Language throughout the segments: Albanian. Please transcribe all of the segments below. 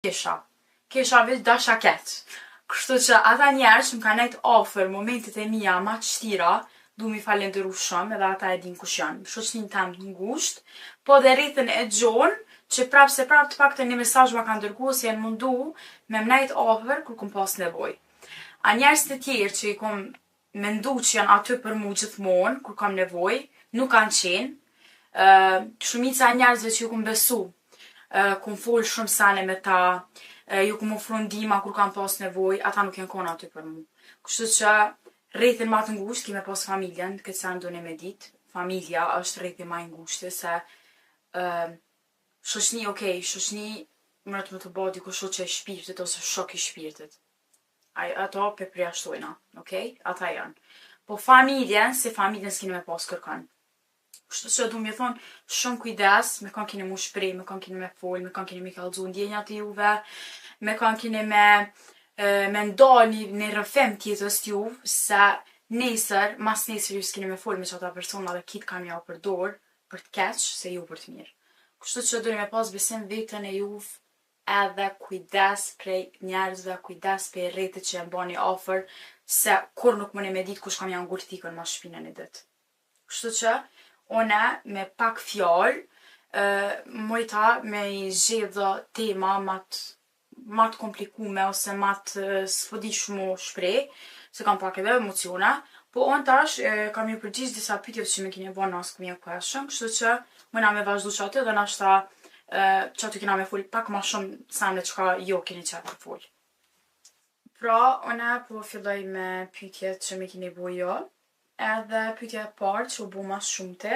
Kisha. Kisha veç dasha keq. Kështu që ata njerëz që më kanë nejt afër momentet e mia ma të shtira, du mi falenderu shumë edhe ata e din kush janë. Shoqnin tem të ngushtë, po dhe rrethin e gjonë, që prapë se prapë të paktën një mesazh ma kanë dërgu ose janë mundu me më nejt afër kur kom pas nevojë. A njerëz të tjerë që i kom mendu që janë aty për mu gjithmonë kur kam nevojë, nuk kanë qenë. Ë shumica e njerëzve që ju kom besu, ë kom fol shumë sene me ta, ju kom ofru ndihma kur kam pas nevojë, ata nuk janë kon aty për mu. Kështu që rrethin ma të ngushtë ki me pas familjen, këtë sen doni me dit. Familja është rrethi ma i ngushtë se ë shoqni, okej, shoqni mërët me të bo dikush shoqe e shpirtit ose shok i shpirtit. Ai ato pe përjashtojna, okej? Ata janë. Po familjen, si familjen s'keni me pas kërkon. Kështu që du me thonë shumë kujdes me kon keni mu shpreh, me kon keni me fol, me kon keni me kallzu ndjenjat e juve, me kon keni me e, me nda një, një rrëfim tjetës juve, se nesër, mas nesër ju s'keni me fol me qata persona dhe kitë kanë me jau përdor për të keq, se ju për të mirë. Kështu që doni me pas besim veten e juve edhe kujdes prej njerëzve, kujdes prej rrethit që e mbani afër, se kur nuk mundi me ditë kush ka m'ja ngul thikën mas shpine një ditë. Kështu që une me pak fjalë ë mujta me i zgjedh do tema ma të ma të komplikume ose ma të s'po di qysh mu shpreh, se kam pak edhe emocione, po unë tash e, kam ju përgjigj disa pyetjeve që më keni bërë në Ask Me a Question, kështu që muna me vazhdu që aty dhe nashta ë që aty kena me fol pak ma shumë sene çka jo keni qef me fol. Pra, une po filloj me pyetjet që më keni bo jo. Edhe pyetja e parë që u bu ma shumti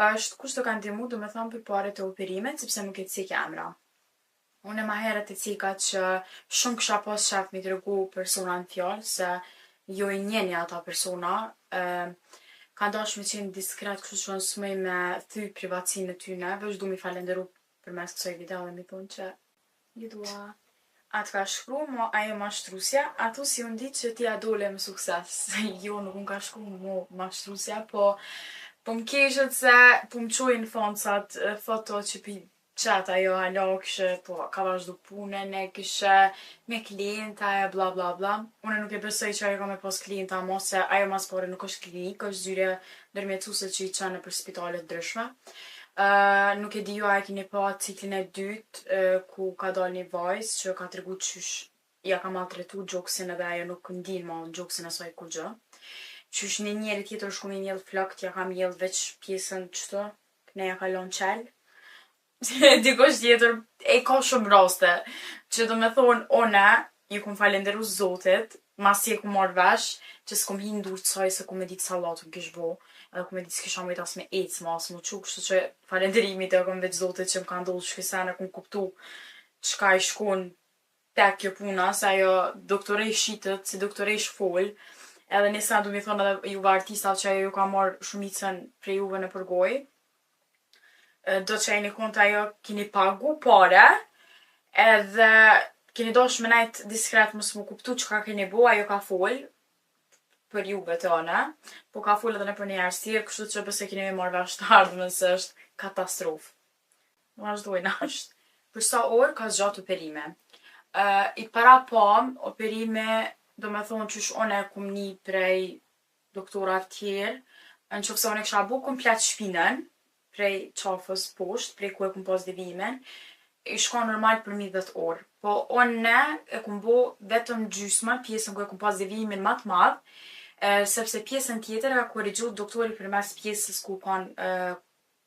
është kush të ka ndihmu do me thonë për paret e operimit, sepse nuk e cek emra. Unë ma herët e ceka që shumë kisha pas qef mi tregu persona në fjalë, se jo i njeni ata persona, ë kanë dashur me qenë diskret, kështu që unë s'muj me thy privatësinë e tyne, veç du mi falenderu përmes kësaj video dhe mi thonë që ju dua. A të ka shkru mo ajo mashtrusja, a thu si unë di që ti a dole me sukses. jo, nuk më ka shkru mo mashtrusja, po po më keshet se po më qojnë fansat foto që pi qet ajo hala kishe, po ka vazhdu punën e kishe me klienta e bla bla bla. Unë nuk e besoj që ajo ka me pas klienta mo, se ajo mas pari nuk është klinikë, është zyre ndërmjetësuese që i qenë nëpër spitale të ndryshme. Uh, nuk e di ju a e keni pa ciklin e dytë uh, ku ka dalë një vajzë që ka tregu qysh ja ka maltretu gjoksin edhe ajo nuk ndin ma në gjoksin e saj kurgjë. Qysh një njeri tjetër shku me mjell flokët, ja ka mjell veç pjesën qëtu, ne ja ka lon qel. Dikush tjetër, e ka shumë raste, që do me thonë, une, ju kum falenderu Zotit, masi e kum marrë vesh, që s'kum hi në durë të saj se ku me ditë sallat më kish bo, edhe ku me ditë s'kisha mujt as me ecë ma, as mu qu, kështu që falenderimi të kom veç Zotit që më ka ndodhur që sene kum kuptu çka i shkon tek kjo puna, se ajo doktoresh shitet, si doktoresh fol, edhe nisa du mi thonë edhe juve artistave që ajo ju ka marrë shumicën prej juve në përgojë, do që jeni konta ajo keni pagu pare, edhe keni dosh me nejt diskret mos mu kuptu çka keni bo, ajo ka fol për juve të one, po ka fol edhe në për njerëz tjerë, kështu që besoj keni me marrë vesh të ardhmen se është katastrofë. Vazhdojna është. Për sa orë ka zgjatë operimi? Uh, I para pam, operimi, do me thonë qysh unë e kum ni prej doktorat tjerë, në qofë se unë e kisha bo komplet shpinën, prej qafës poshtë, prej ku e kum pas devijimin, i shkon normal për mi 10 orë. Po unë e kum bo vetëm gjysmën, pjesën ku e kum pas devijimin ma të madh, e, sepse pjesën tjetër e ka korrigju doktori përmes pjesës ku kanë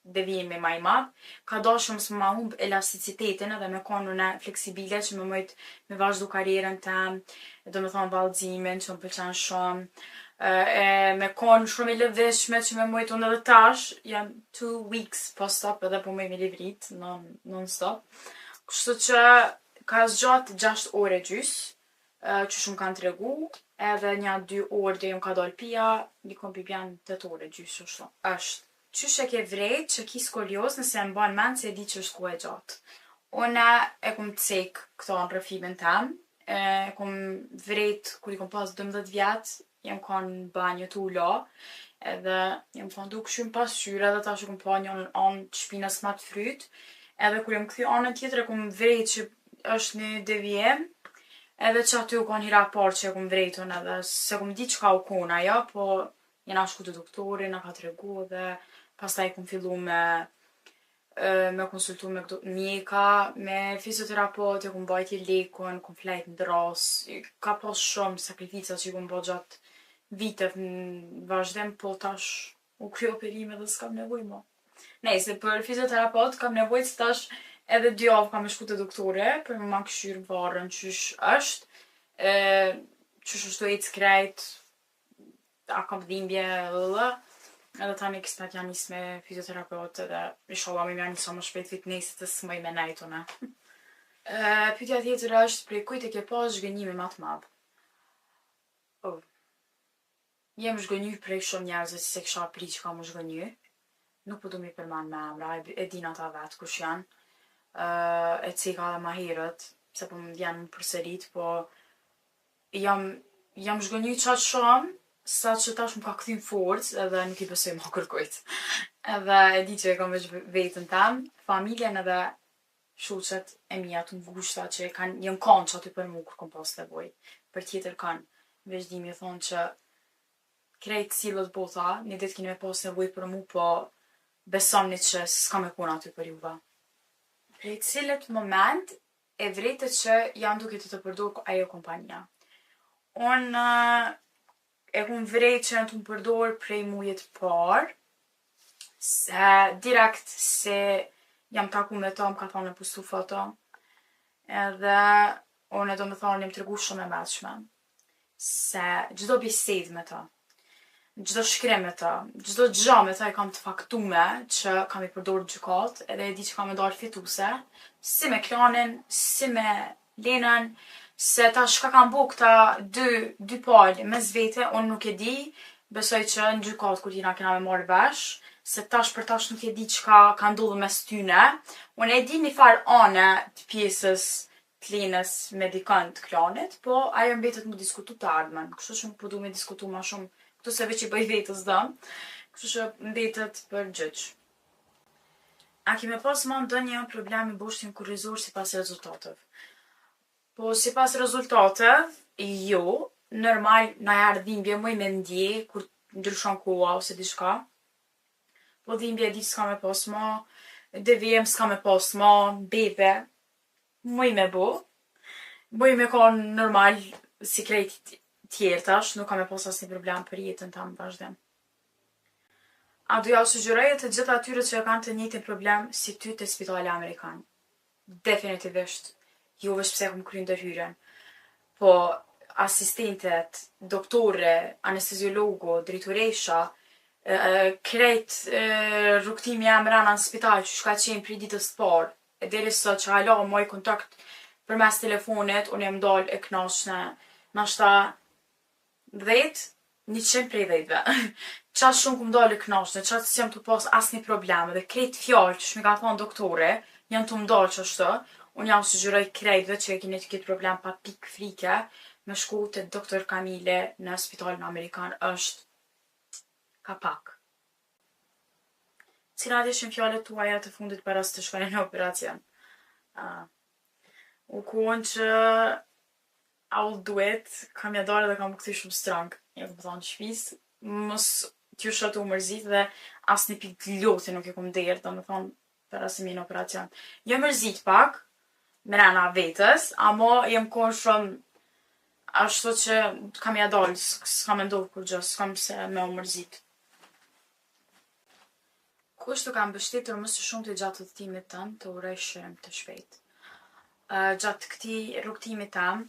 devijimi ma i madh, ka dashur mos me ma humb elasticitetin edhe me konë une fleksibile që me mujt me vazhdu karrierën tem, do me thonë vallëzimin që më pëlqen shumë, e me konë shumë e lëvizshme që me mujt unë edhe tash, janë two weeks post-op edhe po muj me livrit non, non stop. Kështu që ka zgjat 6 orë e gjys, që shumë kanë tregu, edhe nja 2 orë deri më ka dalë pija, dikon pi bjen 8 orë e gjys ashtu. Është. Qysh e ke vrejt që ki skoliozë nëse e mban mend se e di që është kohë e gjatë? Une e kum cek këto në rrëfimin tem, e kum vrejt kur i kum pas 12 vjet, jam kon në banjo tu u la, edhe jam kon tu kqyr në pasqyrë edhe tash e kum pa njënën anë të shpinës ma të fryt, edhe kur jam kthy anën tjetër e kum vrejt që Është një devijim, edhe qaty u kon hera e parë që e kom vrejt unë edhe s'e kom dit çka u kon ajo, po jena shku te doktori, na ka tregu edhe pastaj kom fillu me me konsultu me kto mjeka, me fizioterapeut, e kom bajt jelekun, kom flejt n'drrasë, ka pas shumë sakrifica që i kom bo gjatë viteve n'vazhdim, po tash u kry operimi edhe s'kam nevojë mo. Nejse, për fizioterapeut kam nevojë se tash edhe dy javë kam me shku te doktori për me ma kqyr barrën qysh është, qysh osht tu ecë krejt, a kom dhimbje edhe tani kismet ja nis me fizioterapeut edhe ishalla muj me ja nis sa ma shpejt fitnessit se s'muj me nejt une. Pytja tjetër është prej kujt e ke pas zhgënjimin ma t'madh? Oh. Jem zhgënjy prej shumë njerzve që s'e kisha prit që kam mu zhgënjy. Nuk po du mi përmen me emra, e din ata vet kush janë. E ceka edhe ma herët, se po m'vjen mu përsërit, po jam jam zhgënjy qaq shumë saqë tash m'ka kthy n'forcë edhe nuk i besoj ma kërkujt. Edhe e di që e kam veç vetën tem, familjen edhe shoqet e mija t'ngushta që kanë jon kon qaty për mu kur kom pas nevojë. Për tjetër kan, veç di mi thonë që krejt sillet bota, ni ditë keni me pas nevojë për mu, po besomni që s'kam me kon aty për juve. Prej cilit moment e vrejte që janë duke të të përdor ajo kompania? Unë e kom vrejt që janë tu m'përdor prej mujit t'parë, se direkt se jam taku me to, m'ka thonë me postu foto, edhe une do me thonë jom tregu shumë e mençme, se çdo bisedë me to, çdo shkrim me to, çdo gja me to e kam të faktume që kam i përdor n'gjykatë edhe e di që kam me dalë fituse, si me Klanin, si me Lenën, se tash çka kan bo këta dy, dy palë mes vete, unë nuk e di, besoj që në gjykatë kur t'jena kena me marrë vesh, se tash për tash nuk e di çka ka ndodhur mes tyne. Unë e di një farë ane të pjesës të Lenës me dikon të Klanit, po ajo mbetet mu diskutu të ardhmen, kështu që nuk po du me diskutu ma shumë këtu se veç i bëj vetës dëm, kështu që mbetet për gjyq. A ki me pas ma ndonjë problem me boshtin kurrizor sipas rezultateve? Po sipas rezultateve, jo, normal najherë dhimbje muj me ndje kur ndryshon koha ose diçka, po dhimbje e di që s'kam me pas ma, devijim s'kam me pas ma, bebe muj me bo, muj me kon normal si krejt tjerë tash, nuk kam me pas asnjë problem për jetën tem n'vazhdim. A do ja u sugjeroje të gjithë atyre që e kanë të njëjtin problem si ty te Spitali Amerikan? Definitivisht, jo veç pse e kom kry ndërhyrjen, po asistentet, doktore, anesteziologu, drejtoresha, krejt rrugtimi jem mrena n'spital qysh ka qenë prej ditës t'parë, e deri sot që hala maj kontakt përmes telefonit, unë jam dalë e knaqne, nashta 10, 100 prej 10-ve. Qaq shumë kum dalë e knaqne, qaq s'jam tu pas asnjë problem edhe krejt fjalë qysh mi ka thonë doktori, janë tu m'dalë qashtu, unë ja u sugjeroj krejtve që e keni këtë problem pa pikë frike, me shku te doktor Kamile në spitalin amerikan është kapak. Cilat ishin fjalët tuaja të fundit para se të shkoni në operacion? Uh, u kon që I will do it, kam ja dalë edhe kam u kthy shumë strong. Ja kom thonë shpis, mos t'ju shoh tu u mërzit dhe asnjë pikë loti nuk e kom derdh, do me thonë, para se mi në operacion. Jam mërzit pak, mrena vetës, amo jam kon shumë ashtu që kam ja dalë, s'ka me ndodhë kurgjë, s'kam pse me u mërzit. Kush të ka mbështetur më së shumti gjatë udhëtimit tënd, të uroj shërim të shpejt. Uh, gjatë këtij rrugëtimi tem,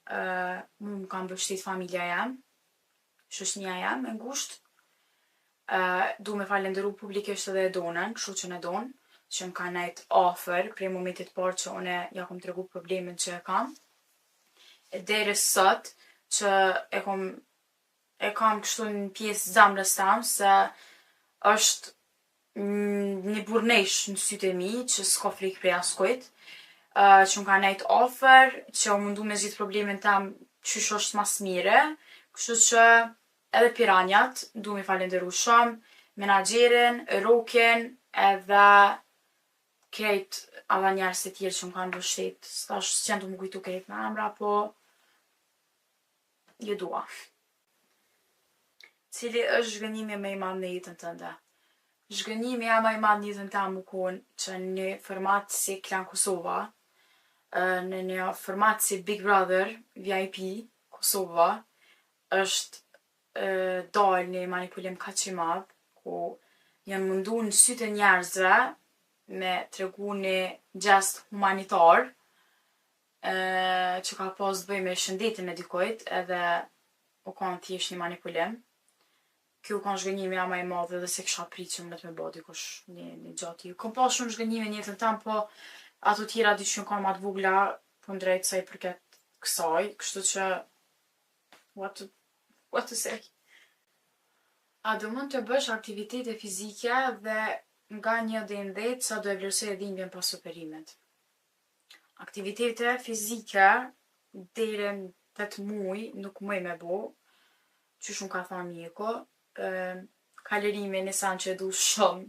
uh, mu më ka mbështet familja jem, shoqënia jem e ngushtë. Uh, du me falenderu publikisht edhe Edonën, shoqen Edon, që më ka nejt afër prej momentit parë që une ja kom tregu problemin që e kam. E deri sot që e kom e kam kështu në pjesë zemrës tem se është një burrnesh në sytë e mi që s'ka frikë prej askujt, uh, që më ka nejt afër, që u mundu me zgjidh problemin tem qysh është mas mire, kështu që edhe piranjat, du mi falenderu shumë, menaxherin, Rokin, edhe krejt. ata njerëz të tjerë që më kanë mbështet, tash s'jam tu m'u kujtu krejt me emra, po ju dua. Cili është zhgënjimi më i madh në jetën tënde? Zhgënjimi jem ma i madh në jetën teme u kon që një format si Klan Kosova, në një format si Big Brother VIP Kosova, është dalë një manipulim kaq i madh, ku janë mundu në sytë e njerëzve me tregu një gjest humanitar, që ka pas të bëjë me shëndetin e dikujt edhe u kon thjesht një manipulim. Ky u kon zhgënjimi jem ma i madh edhe s'e kisha prit që mundet me bo dikush një, një gja t'tillë. Kom pas shumë zhgënjime në jetën tem, po ato tjera diç jon kon ma t'vogla kundrejt sa i përket kësaj, kështu që what to, what to say. A do mund të bësh aktivitete fizike dhe nga 1 deri në 10 sa do e vlerësoje dhimbjen pas operimit? Aktivitete fizike deri në 8 muaj nuk muj me bo, qysh më ka thonë mjeku, kalërimi një sen që e du shumë,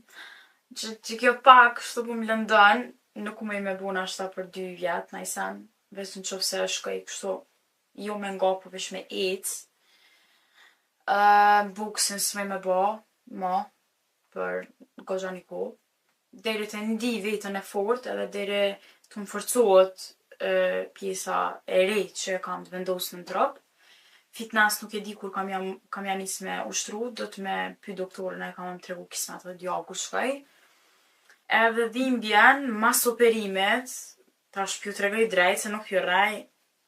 që, që kjo pak kështu po më lëndon, nuk muj me bo nashta për 2 vjet naj sen, veç në qoftë se shkoj kështu, jo me nga, po veç me ec. Uh, boksin s'muj me bo, mo, për goxha një kohë. Deri të ndi vetën e fort edhe deri të më forcohet pjesa e re që e kam të vendosë në trup. Fitness nuk e di kur kam ja, kam ja nis me ushtru, do të me pyet doktorin e ka me më tregu kismet edhe dy javë kur shkoj. Edhe dhimbjen mas operimit, tash pju tregoj drejt se nuk ju rrej,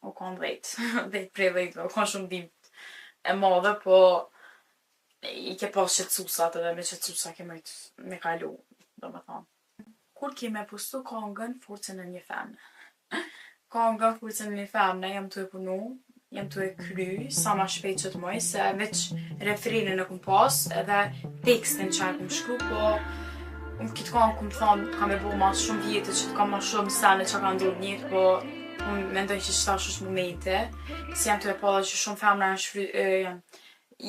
u kon 10, 10 prej 10, u kon shumë dhimbje e madhe, po i ke pas qetësusat edhe me qetësusa ke mujt me kalu, do me thonë. Kur ke me postu kongën Forcën e një femne? Kongën Forcën e një femne jam tu e punu, jam tu e kry sa ma shpejt që të muj, se veç refrenin e kum pas edhe tekstin që e kum shkru, po unë këtë kongë kum thonë kam e bo mas shumë vjetë që të kam ma shumë sene që ka ndodhë n'jetë, po unë mendoj që qëtash është momenti, si jam tu e pa dhe që shumë femna janë shfry, janë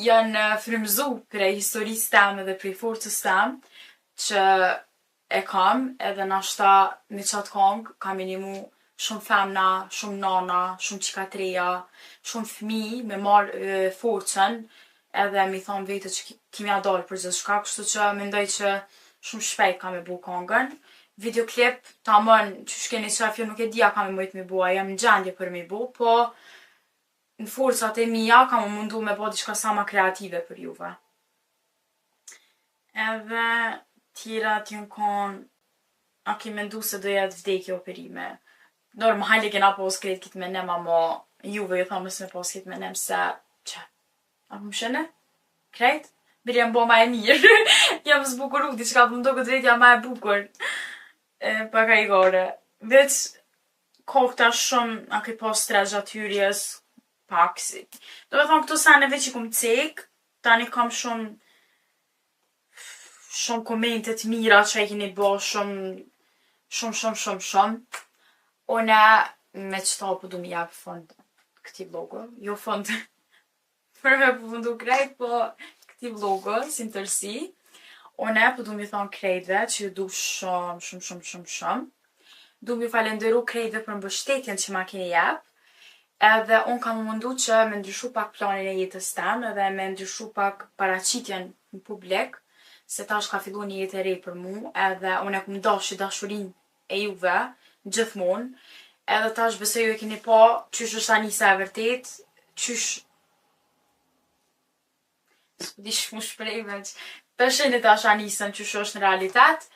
janë frymëzu prej historisë teme dhe prej forcës tem që e kam edhe nashta me qatë kongë kam i nimu shumë femna, shumë nana, shumë qika t'reja, shumë fmi me marrë forcën edhe mi thonë vete që kimi ja dalë për gjithçka, kështu që mendoj që shumë shpejt kam e bu kongën. Videoklip, tamon qysh keni qef, jo nuk e di a kam e mujt me bu, a jam në gjendje për me bu, po në forcat e mia kam u mundu me bo diçka sa ma kreative për juve. Edhe tjerat janë kon, a ke mendu se do jetë vdekje operime? Normal e kena pos krejt këtë menem, amo juve ju tham mos me pos këtë menem se, që, a po më shene? Krejt? Bile jam bo ma e mirë, jam zbukuru diçka, po më duket vetja ma e bukur. E, pak a i gore. Veç, kokta shumë, a ke pas stres gjatë hyrjes, pak si. Do me thonë, këto sene veç i kum cek, tani kam shumë, shumë komente të mira që i keni bo, shumë, shumë, shumë, shumë, shumë. Une me qëto po du mi jap fund këtij vlogu, jo fund për me përfundu krejt, po këtij vlogu si në tërsi. Une po du mi thonë krejtve që ju du shumë, shumë, shumë, shumë, shumë. Du mi falenderu krejtve për mbështetjen që ma keni jep. Edhe unë kam mundu që me ndryshu pak planin e jetës tem edhe me ndryshu pak paraqitjen në publik, se tash ka fillu një jetë e re për mu, edhe unë e kum dashë dashurinë e juve, gjithmonë, edhe tash besoj ju e keni pa qysh është Anisa e vërtet, qysh s'po di mu shprej veç, pe shihni tash Anisën qysh është në realitet,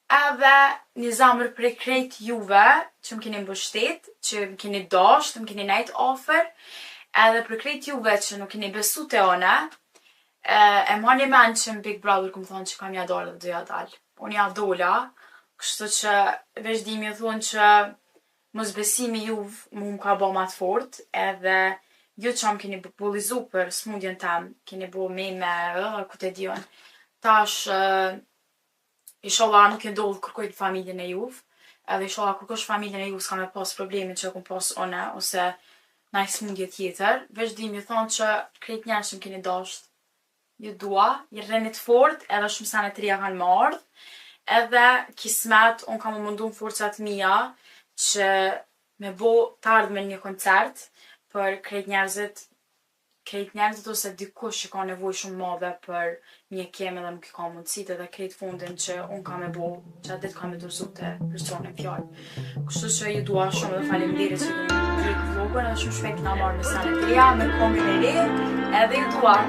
edhe një zemër prej krejt juve që më keni mbështet, që më keni dasht, më keni nejt afër, edhe për krejt juve që nuk keni besu te une, e, e mani mend që në Big Brother kum thonë që kam ja dalë dhe do ja dal. Unë ja dola, kështu që veç di mi thonë që mosbesimi juv mu më ka bo ma të fort, edhe ju që më keni bullizu për smundjen tem, keni bo meme, ë, ku te di unë. Tash, inshallah nuk e ndodh kërkujt në familjen e juv, edhe inshallah kërkush në familjen e juv s'ka me pas problemin që e kum pas une, ose naj smundje tjetër, veç di mi thonë që krejt njerëz që më keni dasht, ju dua, ju rreni të fort, edhe shumë sene të reja kanë më ardh. Edhe kismet, unë kam u mundu në forcat mia që me bo t'ardhmen një koncert për krejt njerëzit krejt njerëzit ose dikush që ka nevojë shumë madhe për mjekim edhe nuk i ka mundësitë edhe krejt fondin që unë kam me bo, që atë ditë kam me dorëzu te personi në fjalë. Kështu që ju dua shumë dhe faleminderit që keni ndjek vlogun edhe shumë shpejt na marrë me sene të reja, me kongën e re, edhe ju dua.